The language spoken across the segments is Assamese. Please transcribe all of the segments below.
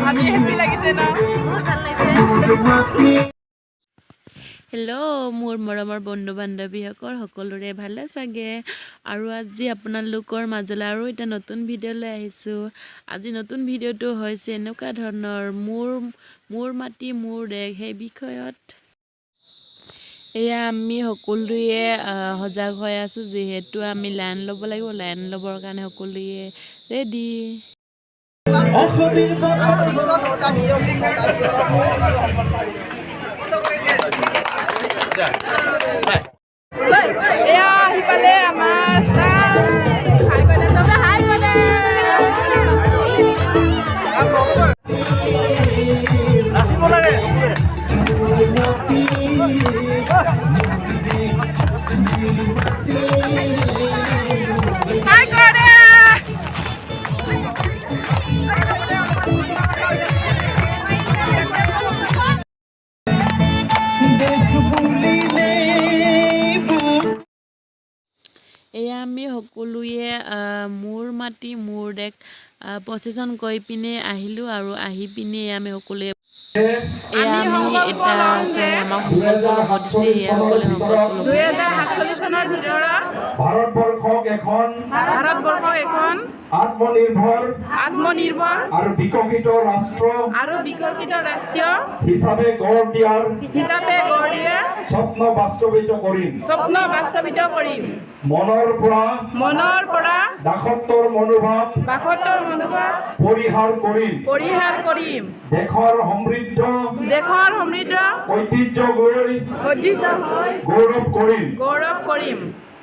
আজি হেপী লাগিছে ন? বহুত ভাল লাগিছে। হেল্ল' মোৰ মৰমৰ বন্ধু বান্ধৱীসকল, সকলোৰে ভালে চাগে। আৰু আজি আপোনালোকৰ মাজলৈ আৰু এটা নতুন ভিডিঅ' লৈ আহিছোঁ। আজি নতুন ভিডিঅ'টো হৈছে এনেকুৱা ধৰণৰ, মোৰ মোৰ মাটি মোৰ দেশ, সেই বিষয়ত। এয়া আমি সকলোৱে সজাগ হৈ আছোঁ, যিহেতু আমি লাইন ল'ব লাগিব। লাইন ল'বৰ কাৰণে সকলোৱে ৰেডি। অসমীৰ বতৰ। এয়া আহি পালে আমাৰ ছাৰ। হাই কয় দে, চবে হাই কয় দে। হাই কয় দে। দেশ বুলিলে বুকু এয়া আমি সকলোৱে মোৰ মাটি মোৰ দেশ প্ৰচেছন কৰি পিনে আহিলোঁ আৰু আহি পিনে আমি সকলোৱে, এয়া আমি এটা ছাৰে আমাক সংকল্প ল'ব দিছে। এয়া সকলোৱে সংকল্প ল'ব। 2047 চনৰ ভিতৰত ভাৰতবৰ্ষক এখন ভাৰতবৰ্ষক এখন আত্মনিৰ্ভৰ আত্মনিৰ্ভৰ আৰু বিকশিত ৰাষ্ট্ৰ আৰু বিকশিত ৰাষ্ট্ৰীয় হিচাপে গঢ় দিয়াৰ হিচাপে গঢ় দিয়াৰ স্বপ্ন বাস্তৱায়িত কৰিম। স্বপ্ন বাস্তৱিত কৰিম। মনৰ পৰা মনৰ পৰা দাসত্বৰ মনোভাৱ বাসত্তৰ মনোভাৱ পৰিহাৰ কৰিম। পৰিহাৰ কৰিম। দেশৰ সমৃদ্ধ দেশৰ সমৃদ্ধ ঐতিহ্যক লৈ ঐতিহ্য হৈ গৌৰৱ কৰিম। গৌৰৱ কৰিম।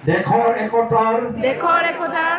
দেশৰ একতাৰ দেশৰ একতাৰ